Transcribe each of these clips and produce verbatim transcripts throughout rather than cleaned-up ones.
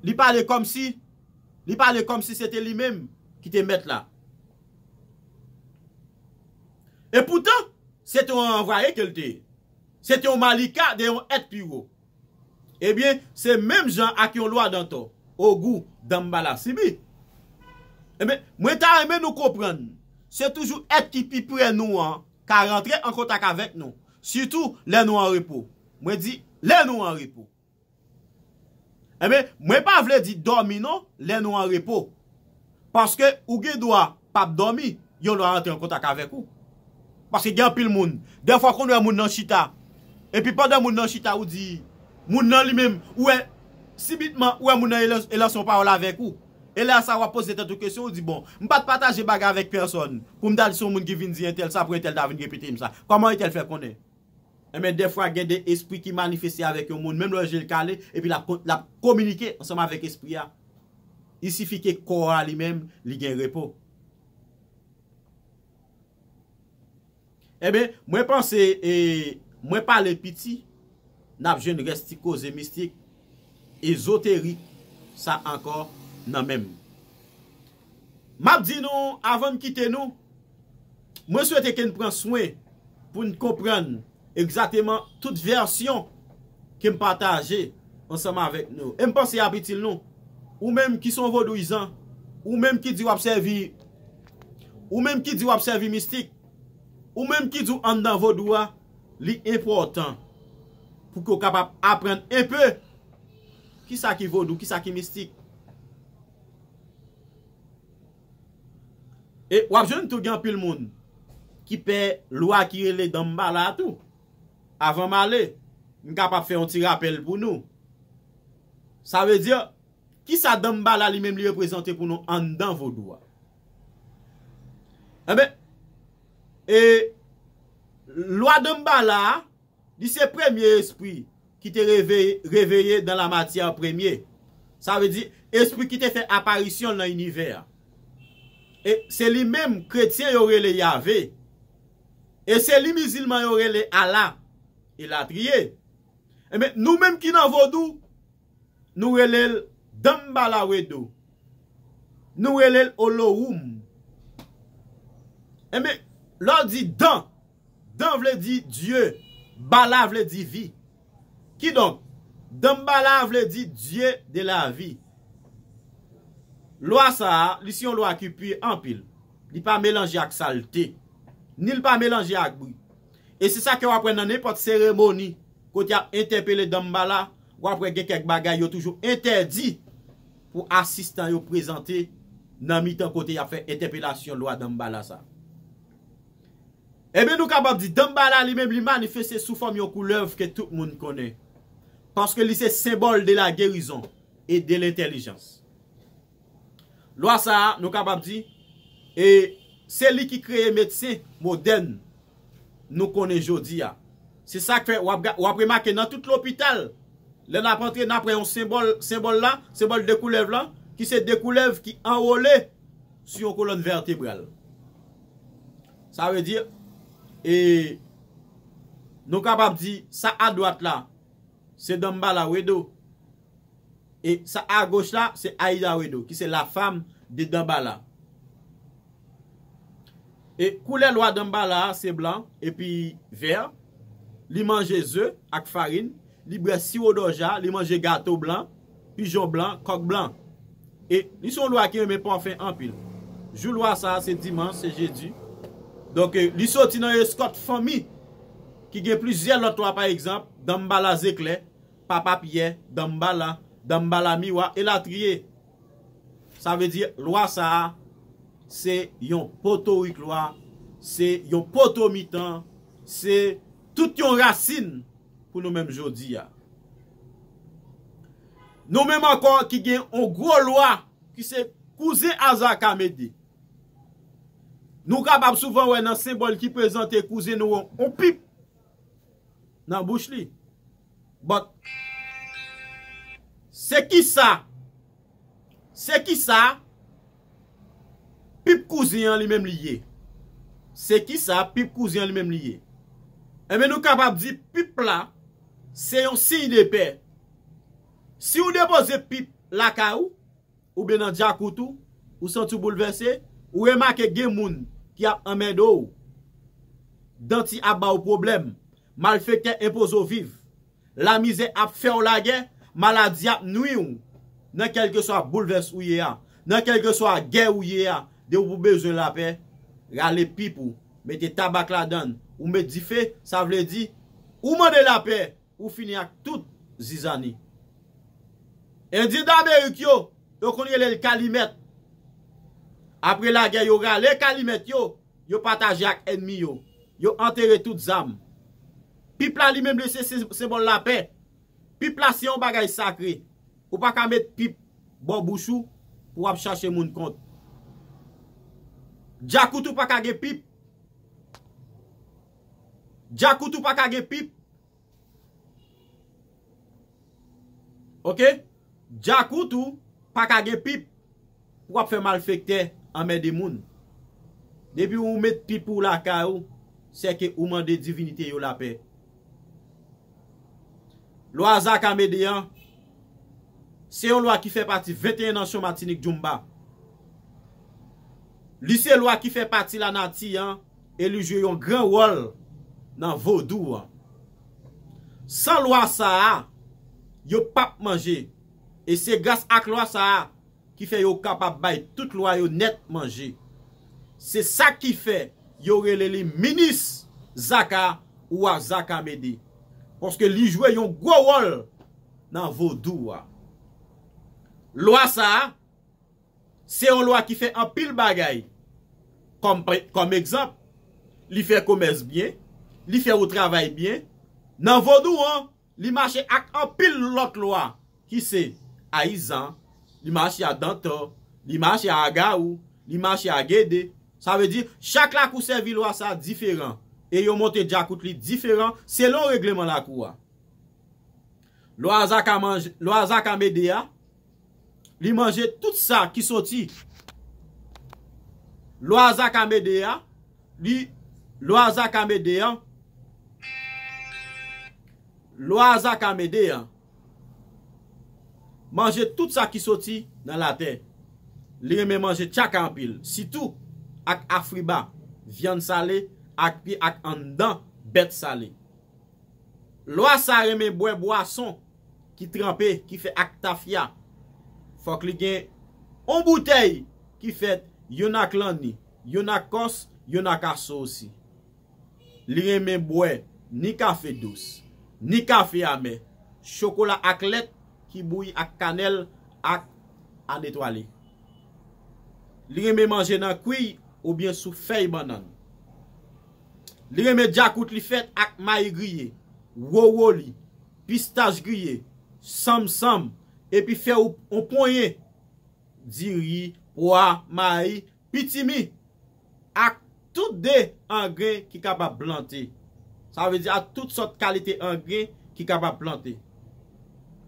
Li pale kòmsi, li pale kòmsi se te li menm ki te mèt la. E poutan, se te yon anvwaye ke l te ye. Se te yon malika de yon èt pi wo. Ebyen, se menm jan ak yon lwa dantò, ogou, Danmbala sibi. Ebyen, mwen ta renmen nou konprann, se toujou èt ki pi pre nou an ka rantre an kontak avèk nou, sitou lè nou an repo. Mwen di, lè nou an repo. Ebyen, mwen pa vle di dòmi non, lè nou an repo. Paske ou gen dwa p ap dòmi, yon lwa rantre an kontak avèk ou. Paske gen anpil moun, dèfwa konn wè moun nan chita, epi pandan moun nan chita, ou di, moun nan li menm, ou wè, sibitman, ou wè moun nan e lan-, e lanse yon pawòl avèk ou. E lè sa, w ap poze tèt ou kesyon, ou di, bon, m pa t pataje bagay avèk pèsòn, pou m ta di se yon moun ki vin di entèl sa, pou entèl ta vin repete m sa. Kòman entèl fè konnen? Enben, dèfwa gen de espri ki manifeste avèk yon moun, menm lè je l kale, epi l ap kon-, l ap kominike ansanm avèk espri a. Il sifi ke kò a li menm, li gen repo. Enben, mwen panse, e, mwen pale piti, n ap jwenn rès ti koze mistik, ezoterik, sa ankò nan men m. M ap di nou, avan m kite nou, mwen swete ke n pran swen pou n konprann egzakteman tout vèsyon ke m pataje ansanm avèk nou. E m panse y ap itil nou. Ou menm ki se yon vodouyizan, ou menm ki di w ap sèvi, ou menm ki di w ap sèvi mistik, ou menm ki di w anndan vodou a, li enpòtan pou ke w kapab aprann enpe kisa ki vodou, kisa ki mistik. E w ap jwenn tou gen anpil moun ki pè lwa ki rele Danmbala a tou. Avan m ale, m kapab fè yon ti rapèl pou nou. Sa vle di, kisa Danmbala li menm li reprezante pou nou anndan vodou a? Enben, e lwa Danmbala a, li se premye espri ki te reveye, reveye dan la matyè premye. Sa vle di, espri ki te fè aparisyon l nan inivè a. E se li menm kretyen yo rele Yave. E se li mizilman yo rele Allah, elatriye. Enben, nou menm ki nan vodou, nou rele l Danmbala Wedo. Nou rele l Olowoum. Enben, lè w di Dan, Dan vle di Dye, Bala vle di vi. Kidonk, Danmbala vle di Dye de la vi. Lwa sa a, li se yon lwa ki pi anpil. Li pa melanje ak salte, ni l pa melanje ak bri. E se sa ke w ap wè nan nenpòt seremoni kote y ap entèpele Danmbala, w ap wè gen kèk bagay yo toujou entèdi pou asistan yo prezante nan mitan kote y ap fè entèpelasyon lwa Danmbala sa. Ebyen, nou kapab di Danmbala li menm li manifeste sou fòm yon koulèv ke tout moun konnen. Paske li se senbòl de la guérison et de l'intelligence. Lwa sa a, nou kapab di, e se li ki kreye medsen modèn nou konnen jodi a. Se sa k fè w ap ga-, w ap remake nan tout lopital, lè n ap antre, n ap wè yon senbòl, senbòl la, senbòl de koulèv la, ki se de koulèv ki anwole sou yon kolòn vètebral. Sa vle di, e nou kapab di, sa adwat la, se Danmbala Wedo. E sa agoch la, se Aida Wedo, ki se la femme de Danmbala. E koulè lwa Danmbala a, se blan epi vè. Li manje ze ak farin, li bwè siwo dòja, li manje gato blan, pijon blan, kòk blan. E li se yon lwa ki renmen pafen anpil. Jou lwa sa a, se dimanch, se jedi. Donk, e, li soti nan eskòt fanmi ki gen plizyè lòt lwa, pa egzanp, Danmbala Zeklè, Papa Pyè, Danmbala, Danmbala Miwa, elatriye. Sa vle di, lwa sa a, se yon potorik lwa, se yon poto mitan, se tout yon rasin pou nou menm jodi a. Nou menm ankò ki gen yon gwo lwa, ki se kouzen Azaka Mede. Nou kapab souvan wè nan senbòl ki prezante kouzen nou an, yon pip nan bouch li. But, se kisa, se kisa pip kouzen an li menm li ye? Se kisa pip kouzen an li menm li ye? Enben, nou kapab di pip la, se yon siy de pè. Si w depoze pip lakay ou, oubyen nan djakout ou, ou santi w boulvèse, ou remake gen moun ki ap anmède w, danti ap ba w pwoblèm, malfektè enpoze w viv, lamizè ap fè w lagè, maladi ap nwi w, nan kèlkeswa boulvès ou ye a, nan kèlkeswa gè ou ye a, depi w bezwen lapè, rale pip ou, mete tabak ladann, ou met dife, sa vle di, ou mande lapè, ou fini ak tout zizani. Endyen Damerik yo, yo konn rele l kalimèt. Apre lagè, yo rale kalimèt yo, yo pataje ak ènmi yo. Yo antere tout zam. Pip la li menm li se se- senbòl lapè. Pip la se yon bagay sakre. Ou pa ka met pip bò bouch ou pou w ap chache moun kont. Djakout ou pa ka gen pip. Djakout ou pa ka gen pip. Oke? Djakout ou pa ka gen pip pou w ap fè malfektè anmède moun. Depi ou met pip ou lakay ou, sèke ou mande divinite yo lapè. Lwa Zaka Mede an, se yon lwa ki fè pati venteyen nasyon Matinik Djoumba. Li se lwa ki fè pati lanati an e li jwe yon gran wòl nan vodou an. San lwa sa a, yo p ap manje. E se gras ak lwa sa a ki fè yo kapab bay tout lwa yo nèt manje. Se sa ki fè yo rele li minis Zaka ou a Zaka Mede. Paske li jwe yon gwo wòl nan vodou a. Lwa sa a, se yon lwa ki fè anpil bagay. Kòm, kòm egzanp, li fè komès byen, li fè ou travay byen. Nan vodou an, li mache ak anpil lòt lwa, ki se Ayizan, li mache a Dantò, li mache a Agawou, li mache a Gede. Sa vle di, chak lakou sèvi lwa sa diferan. E yo monte djakout li diferan selon regleman lakou a. Lwa Zaka manje, lwa Zaka Mede a, li manje tout sa ki soti. Lwa Zaka Mede a, li, lwa Zaka Mede a, lwa Zaka Mede a, manje tout sa ki soti nan latè. Li renmen manje tchaka anpil, sitou ak afriba, vyann sale, ak pi ak anndan bèt sale. Lwa sa renmen bwè bwason ki tranpe, ki fè ak tafya. Fòk li gen on boutèy ki fèt youn ak lanni, youn ak kòs, youn ak aso osi. Li renmen bwè ni kafe dous, ni kafe amè, chokola ak lèt ki bouyi ak kanèl ak anetwale. Li renmen manje nan kwiy oubyen sou fèy bannann. Li renmen djakout li fèt ak mayi griye, wowoli, pistach griye, sanmsanm, epi fè ou on ponyen diri, pwa, mayi, pitimi, ak tout de angren ki kapab plante. Sa vle di ak tout sòt kalite angren ki kapab plante.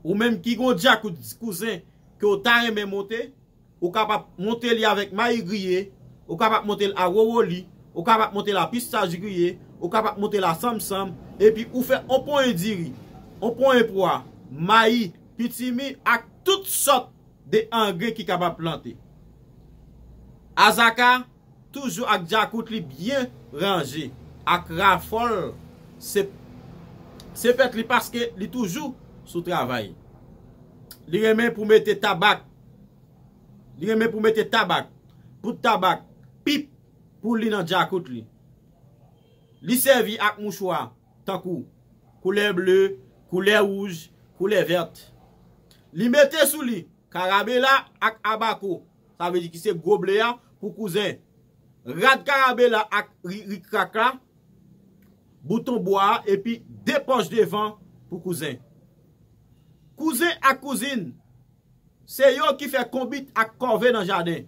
Ou menm ki gon djakout kouzen ke w ta renmen monte, ou kapab monte li avèk mayi griye, ou kapab monte l a wowoli, ou kapab monte l a pistach griye, ou kapab monte l a sanmsanm, epi ou fè on ponyen diri, on ponyen pwa, mayi, pitimi ak tout sòt de angren ki kapab plante. Azaka toujou ak djakout li byen ranje, ak rafòl se, se pèt li paske li toujou sou travay. Li renmen pou mete tabak. Li renmen pou mete tabak, poud tabak, pip pou li nan djakout li. Li sèvi ak mouchwa tankou koulè ble, koulè wouj, koulè vèt. Li mete sou li karabela ak abako, sa vle di ki se gwo ble a pou kouzen. Rad karabela ak ri, rikrak la, bouton bwa a, epi de pòch devan pou kouzen. Kouzen ak kouzin, se yo ki fè konbit ak kòve nan jaden.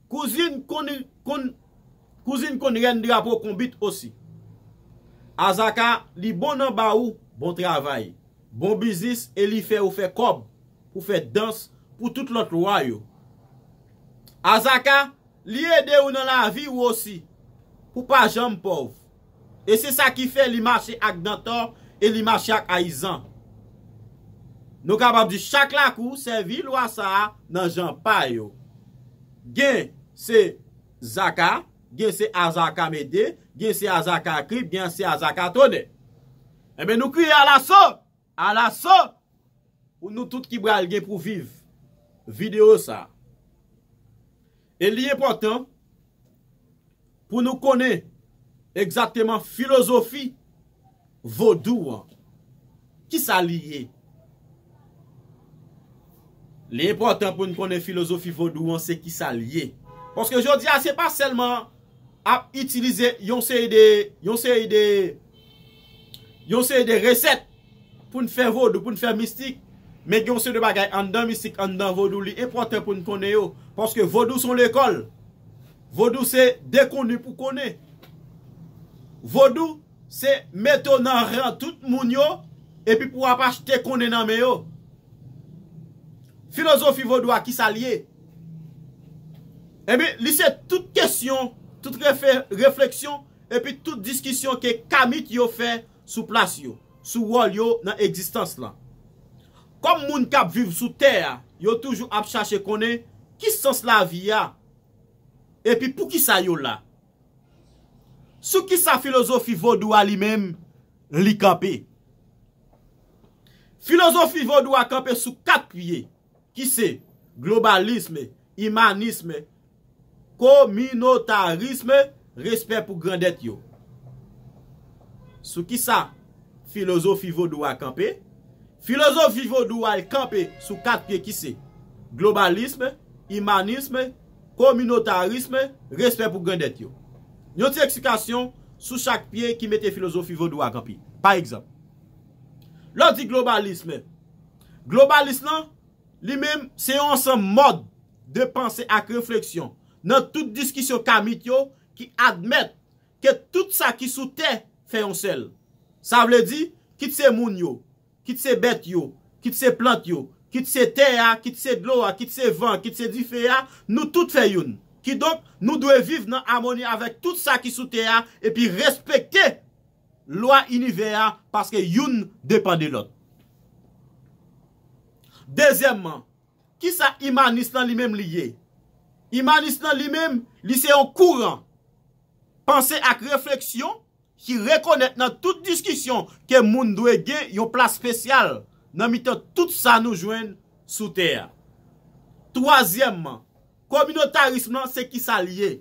Kouzin konn, konn, kouzin konn rèn drapo konbit osi. Azaka, li bon nan ba ou bon travay, bon biznis e li fè ou fè kòb pou fè dans pou tout lòt lwa yo. Azaka, li ede ou nan lavi ou osi, pou pa janm pòv. E se sa ki fè li mache ak Dantò e li mache ak Ayizan. Nou kapab di chak lakou sèvi lwa sa a nan jan pa yo. Gen se Zaka, gen se Azaka Mede, gen se Azaka Krip, gen se Azaka Tonè. Enben, nou kriye alaso, alaso pou nou tout ki pral gen pou viv videyo sa a. E li enpòtan pou nou konnen egzakteman filozofi vodou an. Kisa li ye? Li enpòtan pou n konnen filozofi vodou an se kisa l ye. Paske jodi a, se pa sèlman ap itilize yon seri de, yon seri de, yon seri de resèt pou n fè vodou, pou n fè mistik. Men gen yon seri de bagay anndan mistik, anndan vodou, li enpòtan pou n konnen yo. Paske vodou se yon lekòl. Vodou se dekoni pou konnen. Vodou se mete w nan ran tout moun yo, epi pou w ap achte konnen nan men yo. Filozofi vodou a, kisa l ye? Ebyen, li se tout kesyon, tout refe-, refleksyon, epi tout diskisyon ke kamit yo fè sou plas yo, sou wòl yo nan egzistans lan. Kòm moun k ap viv sou tè a, yo toujou ap chache konnen ki sans lavi a, epi poukisa yo la. Sou kisa filozofi vodou a li menm, li kanpe? Filozofi vodou a kanpe sou kat pye, ki se globalism, imanism, kominotarism, respè pou grandèt yo. Sou kisa filozofi vodou a kanpe? Filozofi vodou a kanpe sou kat pye ki se globalism, imanism, kominotarism, respè pou grandèt yo. Yon ti eksplikasyon sou chak pye ki mete filozofi vodou a kanpe. Pa egzanp, lè w di globalism, globalis lan, li menm, se yon ansanm mòd de panse ak refleksyon nan tout diskisyon kamit yo ki admèt ke tout sa ki sou tè fè yon sèl. Sa vle di, kit se moun yo, kit se bèt yo, kit se plant yo, kit se tè a, kit se dlo a, kit se van, kit se dife a, nou tout fè youn. Kidonk, nou dwe viv nan amoni avèk tout sa ki sou tè a epi respekte lwa inivè a, paske youn depann de lòt. Dezyèmman, kisa imanis lan li menm li ye? Imanis lan li menm, li se yon kouran panse ak refleksyon ki rekonèt nan tout diskisyon ke moun dwe gen yon plas espesyal nan mitan tout sa nou jwenn sou tè a. Twazyèmman, kominotarism lan se kisa l ye?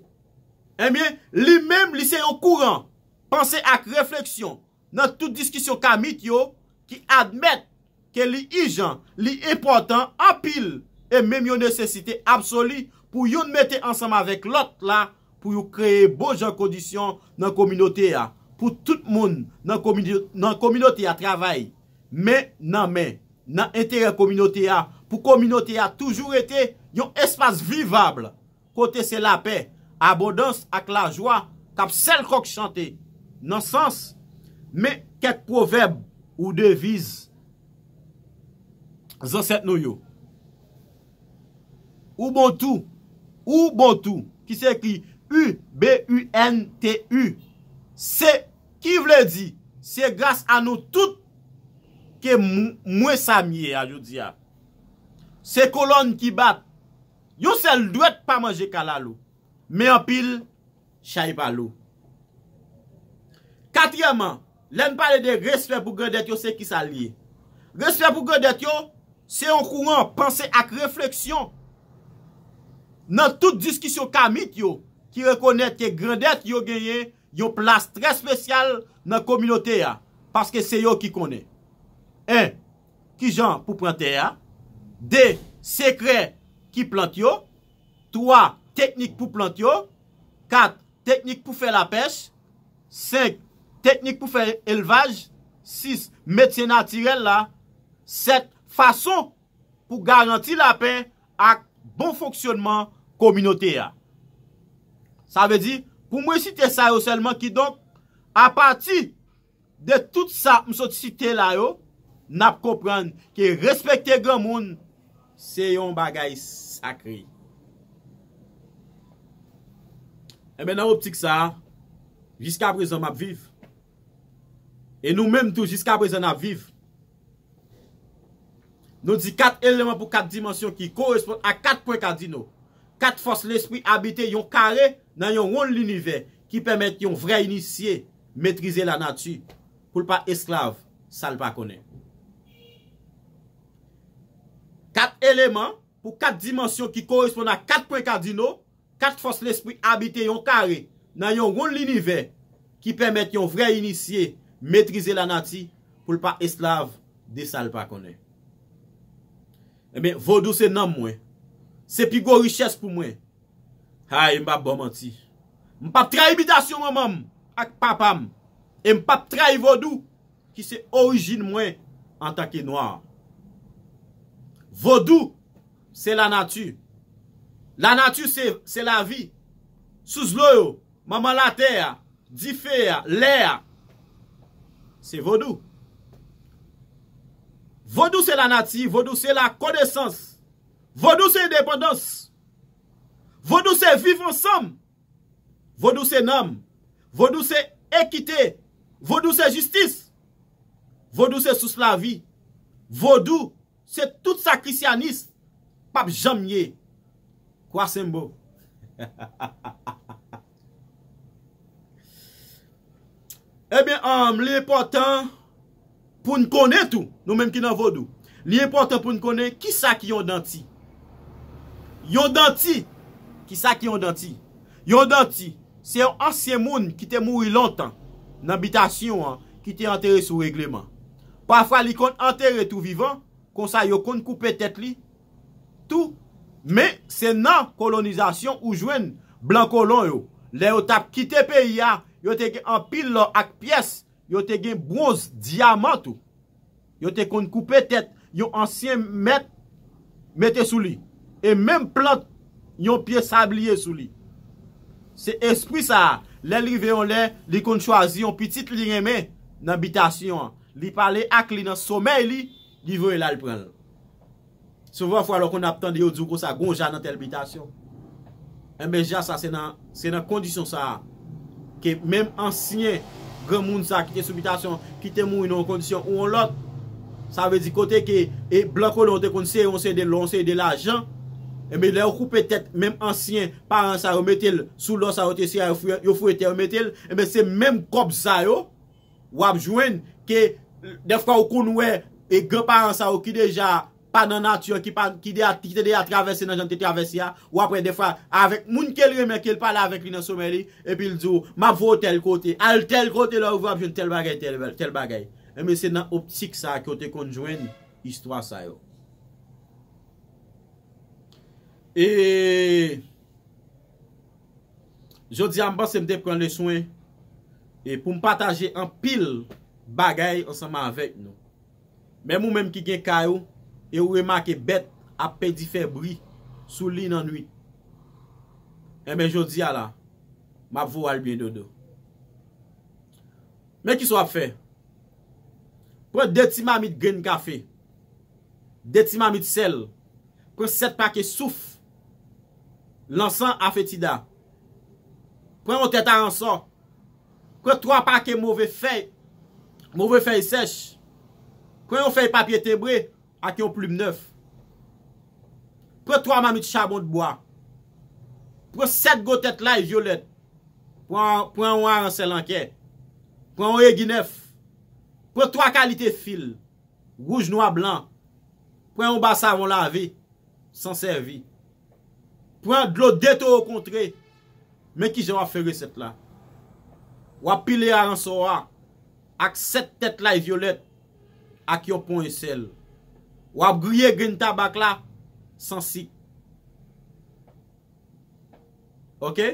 Ebyen, li menm, li se yon kouran panse ak refleksyon nan tout diskisyon kamit yo ki admèt ke li ijan, li enpòtan anpil, e menm yon nesesite absoli pou youn mete ansanm avèk lòt la pou yo kreye bon jan kondisyon nan kominote a, pou tout moun nan komino-, nan kominote a travay men nan men, nan enterè kominote a, pou kominote a toujou rete yon espas vivab, kote se lapè, abondans ak lajwa k ap sèl kòk chante. Nan sans, men kèk pwovèb ou deviz zansèt nou yo. Ubuntu, Ubuntu, ki se ekri U B U N T U, se, ki vle di, se gras a nou tout ke m-, mwen sa m ye a jodi a. Se kolòn ki bat. Yon sèl dwèt pa manje kalalou, men anpil chay pa lou. Katriyèmman, lè n pale de respè pou grandèt yo, se kisa l ye? Respè pou grandèt yo, se yon kouran panse ak refleksyon nan tout diskisyon kamit yo ki rekonèt ke grandèt yo genyen yon plas trè espesyal nan kominote a, paske se yo ki konnen. En, kijan pou pran tè a. De, sekrè ki plant yo. Twa, teknik pou plant yo. Kat, teknik pou fè lapèch. Senk, teknik pou fè elvaj. Sis, medsen natirèl la. Sèt, fason pou garanti lapè ak bon fonksyònman kominote a. Sa vle di, pou mwen site sa yo sèlman, kidonk, apati de tout sa m sot site la yo, n ap konprann ke respekte granmoun se yon bagay sakre. Enben, nan optik sa a, jiskaprezan m ap viv. E nou menm tou, jiskaprezan n ap viv. Nou di kat eleman pou kat dimansyon ki koresponn a kat pwen kadino. Kat fòs lespri abite yon kare nan yon wonn linivè ki pèmèt yon vrè inisye metrize lanati pou l pa esklav sa l pa konnen. Kat eleman pou kat dimansyon ki koresponn a kat pwen kadino, kat fòs lespri abite yon kare nan yon wonn linivè ki pèmèt yon vrè inisye metrize lanati pou l pa esklav de sa l pa konnen. Ebyen, vodou se nanm mwen. Se pi gwo richès pou mwen. Hay, m p ap ba w manti. M p ap trayi bitasyon manman m ak papa m. E m p ap trayi vodou ki se orijin mwen antanke nwa. Vodou, se lanati. Lanati, se, se lavi. Sous dlo yo, manman latè a, dife a, lè a. Se vodou. Vodou se lanati, vodou se lakonesans. Vodou se endepandans. Vodou se viv ansanm. Vodou se nanm. Vodou se ekite. Vodou se jistis. Vodou se sous lavi. Vodou se tout sa krisyanis p ap janm ye. Kwa senbo. Ebyen, um, li enpòtan pou n konnen tou, nou menm ki nan vodou. Li enpòtan pou n konnen kisa ki yon danti. Yon danti, kisa ki yon danti? Yon danti, se yon ansyen moun ki te mouri lontan nan bitasyon an, ki te antere sou regleman. Pafwa, li konn antere tou vivan, konsa yo konn koupe tèt li tou. Men, se nan kolonizasyon ou jwenn blan kolon yo. Lè yo t ap kite peyi a, yo te gen anpil lò ak pyès, yo te gen bwonz, dyaman tou. Yo te konn koupe tèt yon ansyen mèt, mete sou li. E menm plant yon pye sabliye sou li. Se espri sa a, lè l rive yon lè, li konn chwazi yon pitit li renmen nan bitasyon an. Li pale ak li nan somèy li, li voye l al pran l. Souvan fwa, lè w konn ap tande yo di w konsa, gon ja nan tèl bitasyon. Enben, ja sa, se nan, se nan kondisyon sa a ke menm ansyen granmoun sa a ki te sou bitasyon, ki te mouri nan yon kondisyon ou yon lòt, sa vle di kote ke e blan kolon te konn sere yon seri de lò, yon seri de lajan, enben, lè yo koupe tèt menm ansyen paran sa yo, mete l sou lò sa yo te sere a, yo fouye, yo fouye tè, yo mete l, enben, se menm kòb sa yo w ap jwenn ke dèfwa ou konn wè e granparan sa yo ki deja pa nan nati an, ki pa, ki deja, ki te deja travèse nan jan te travèse a, w ap wè dèfwa avèk moun ke l renmen, ke l pale avèk li nan somèy li, epi l di w, "M ap voye w tèl kote, al tèl kote, lè w rive w ap jwenn tèl bagay, tèl, tèl bagay." Enben, se nan optik sa a ke w te konn jwenn istwa sa yo. E jodi a, m panse m te pran leswen e pou m pataje anpil bagay ansanm avèk nou. Menm ou menm ki gen kay ou e ou remake bèt ap pedi fè bri sou li nan nwit, enben, jodi a la, m ap voye w al byen dodo. Men kisa w ap fè? Pran de ti mamit grenn kafe, de ti mamit sèl, pran sèt pake souf, lansan a fetida, pran yon tèt aransò, pran twa pake move fèy, move fèy sèch, pran yon fèy papye tenbre ak yon plim nèf, pran twa mamit chabon dbwa, pran sèt gwo tèt lay vyolèt, pran, pran yon aransèl an kè, pran yon egi nèf, pran twa kalite fil, wouj, nwa, blan. Pran yon ba savon lave, san sèvi. Pran dlo de towo kontre. Men kijan w ap fè resèt la. W ap pile aransò a ak sèt tèt lay vyolèt ak yon ponyen sèl. W ap griye grenn tabak la san sik. Oke?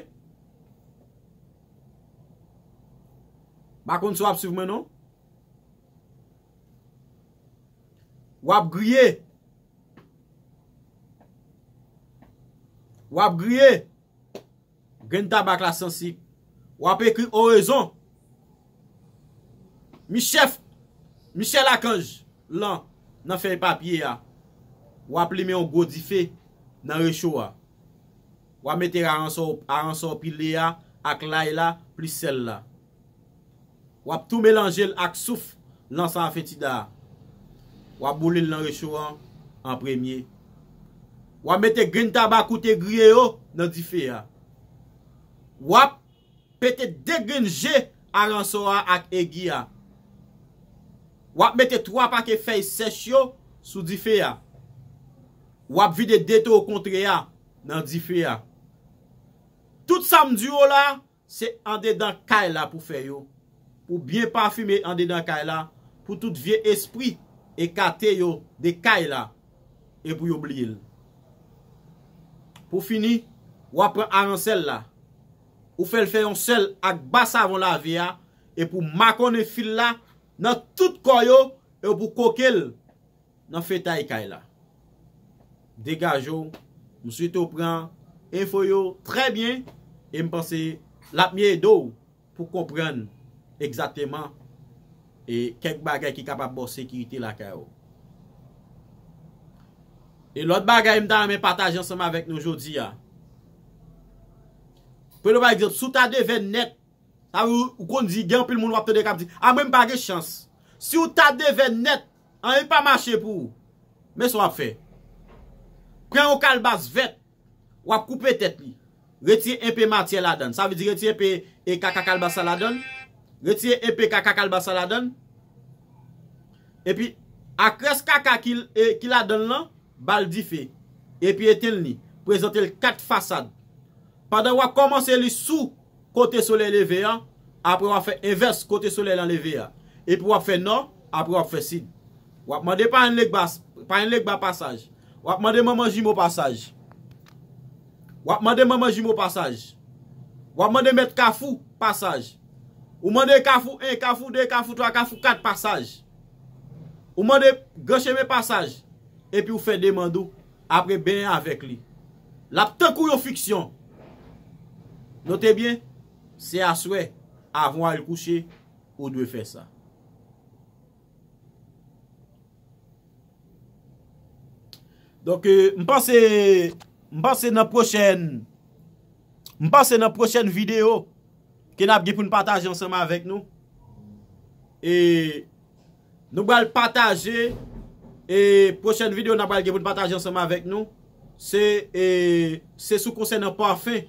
M pa konn si w ap swiv mwen non. W ap griye. W ap griye. Grenn tabak la san sik. W ap ekri orezon. Michèf, Michèl Akanj lan nan fèy papye a. W ap limen yon gwo dife nan recho a. W ap mete aransò, aransò pile a ak lay la plis sèl la. W ap tou melanje l ak souf lansan a fetida a. W ap boule l nan recho an an premye. W ap mete grenn tabak ou te griye yo nan dife a. W ap pete de grenn je aransò a ak egi a. W ap mete twa pake fèy sèch yo sou dife a. W ap vide de towo kontre a nan dife a. Tout sa m di w la, se andedan kay la pou fè yo. Pou byen pafime andedan kay la, pou tout vye espri ekate yo de kay la, e pou yo bliye l. Pou fini, w ap pran aransèl la, ou fè l fè yon sèl ak ba savon lave a, epi w makonnen fil la nan tout kò yo, epi w koke l nan fetay kay la. Degaje w, m swete w pran enfo yo trè byen, e m panse l ap ede w pou konprann egzakteman e kèk bagay ki kapab ba w sekirite lakay ou. E lòt bagay m ta renmen pataje ansanm avèk nou jodi a. Pran pa egzanp, si w ta devè nèt, sa vle ou konn di, gen anpil moun w ap tande k ap di, "A mwen m pa gen chans." Si w ta devè nèt, anyen pa mache pou ou. Men sa w ap fè. Pran yon kalbas vèt, w ap koupe tèt li. Retire enpe matyè ladann. Sa vle di retire enpe e kaka kalbas la ladann. Retire enpe kaka kalbas la ladann. Epi, ak rès kaka ki, e, ki ladann lan, ba l dife. Epi etenn li. Prezante l kat fasad. Pandan w ap kòmanse li sou kote solèy leve an, apre w ap fè envès kote solèy lan leve a. Epi w ap fè nò, apre w ap fè sid. W ap mande parenn Legba, parenn Legba pasaj. W ap mande manman Jimo pasaj. W ap mande manman Jimo pasaj. W ap mande mèt Kafou pasaj. Ou mande Kafou en, Kafou de, Kafou twa, Kafou kat pasaj. Ou mande Gran Chemen pasaj. Epi w fè demann ou, apre benyen avèk li. L ap tankou yon fiksyon. Note byen, se aswè, avan w al kouche, ou dwe fè sa. Donk, e, m panse, m panse nan pwochèn, m panse nan pwochèn videyo ke n ap gen pou n pataje ansanm avèk nou. E nou pral pataje, e pwochèn videyo n ap pral gen pou n pataje ansanm avèk nou, se, e, se sou konsènan pafen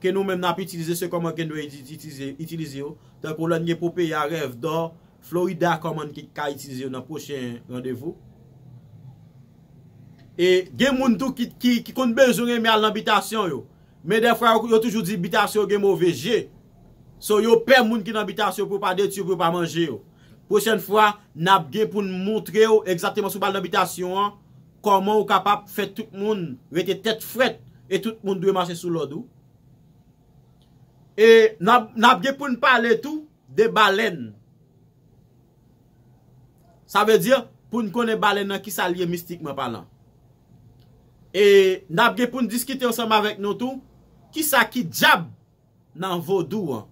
ke nou menm n ap itilize, se kòman ke nou itilize, itilize yo. Tankou lè n gen Popeya, Rèv Dò, Florida, kòman n ki ka itilize yo nan pwochen randevou. E gen moun tou ki, ki, ki konn bezwen renmen al nan bitasyon yo. Men dèfwa, yo, yo toujou di bitasyon yo gen move je. So, yo pè moun ki nan bitasyon pou yo pa detwi yo, pou yo pa manje yo. Pwochèn fwa, n ap gen pou n montre w egzakteman si w pral nan bitasyon an, kòman w kapab fè tout moun rete tèt frèt e tout moun dwe mache sou lòd ou. E n ap, n ap gen pou n pale tou de balèn. Sa vle di, pou n konnen balèn nan kisa l ye mistikman palan. E n ap gen pou n diskite ansanm avèk nou tou, kisa ki dyab nan vodou an.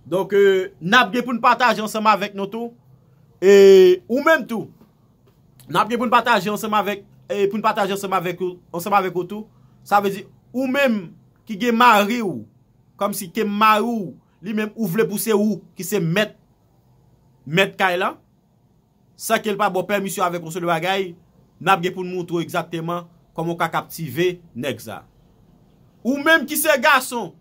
Donk, e, n ap gen pou n pataje ansanm avèk nou tou. E ou menm tou, n ap gen pou n pataje ansanm avèk, e, pou n pataje ansanm avèk ou, ansanm avèk ou tou. Sa vle di, ou menm ki gen mari w, kòmsi ke mari w, li menm ou vle pou se ou ki se mèt, mèt kay lan, san ke l pa ba w pèmisyon avèk yon seri de bagay, n ap gen pou n montre w egzakteman kòman w ka kaptive nèg sa. Ou menm ki se gason,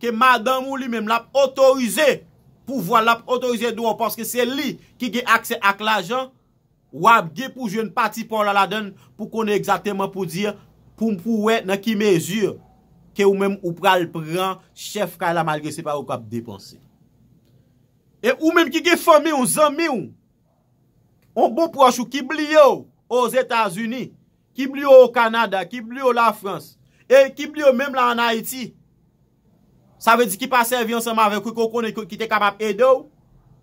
ke madanm ou li menm l ap otorize pouvwa l, l ap otorize dwa w paske se li ki gen aksè ak lajan, w ap gen pou jwenn pati pa w la ladann pou konnen egzakteman pou di, pou, pou wè nan ki mezi ke ou menm ou pral pran chèf kay la malgre se pa ou k ap depanse. E ou menm ki gen fanmi w, zanmi w, yon bon pwòch ou ki bliye w Ozetazini, ki bliye w o Kanada, ki bliye w Lafrans, e ki bliye w menm la ann Ayiti. Sa vle di ki pa sèvi ansanm avèk ou, ke w konnen ki, ki te kapab ede w,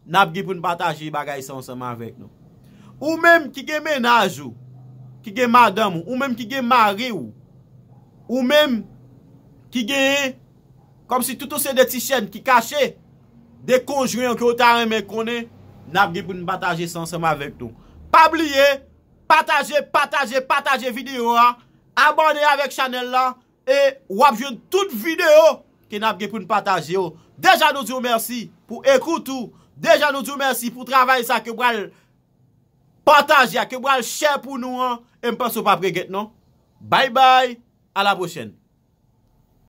n ap gen pou n pataje bagay sa ansanm avèk nou. Ou menm ki gen mennaj ou, ki gen madanm ou, ou menm ki gen mari w, ou menm ki genyen kòmsi tout yon seri de ti chèn ki kache de konjwen an ke w ta renmen konnen, n ap gen pou n pataje sa ansanm avèk nou. Pa bliye, pataje, pataje, pataje videyo a, abòne avèk chanèl la, e w ap jwenn tout videyo ke n ap gen pou n pataje yo. Deja nou di w mèsi pou ekout ou. Deja nou di w mèsi pou travay sa ke w pral Pataje a, ke pral chè pou nou an, e m panse w p ap regrèt non. Bye bye, a la pwochèn.